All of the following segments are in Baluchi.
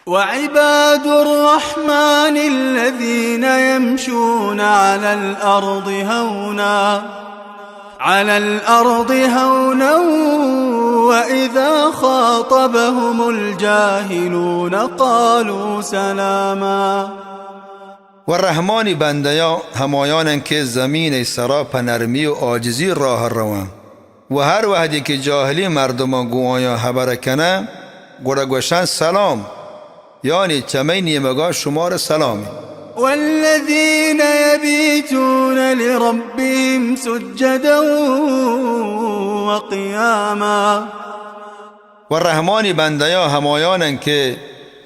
وعباد الرحمن الذين يمشون على الأرض هونا، على الأرض هونا وإذا خاطبهم الجاهلون قالوا سلاما. و رحمانی بندیاں ہمایاناں کہ زمین ءِ سرا پہ نرمی و عاجزی راہ روان و ہر وہدی کہ جاہلیں مردماں گوں آیاں ہبر کناں، گڑا گوشاں سلام، یعنی چہ مئے نیمگا شمارا سلام. والذين يبيتون لربهم سجدا وقياما. و رحمانی بندیاں ہمایاناں کہ،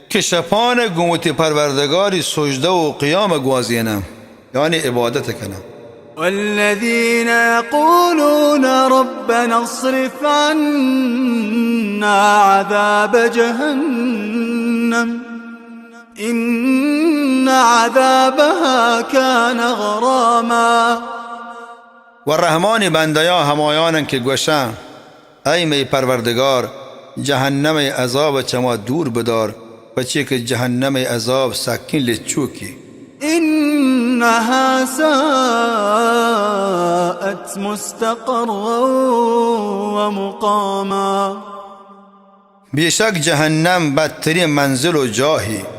کہ شپان گوں وتی پروردگاری سجدہ و قیام گوازیناں، یعنی عبادت کناں. والذين يقولون ربنا اصرف عنا عذاب جهنم إن عذابها كان غراما. و رحمانی بندیاں ہمایاناں کہ گوشاں، اے مئے پروردگار، جہنم ءِ عذاب ءَ چہ ما دور بدار، پرچے کہ جہنم ءِ عذاب سکیں لچوکے. إنها ساءت مستقرا ومقاما. بیشک جہنم بدتریں منزل و جاہے.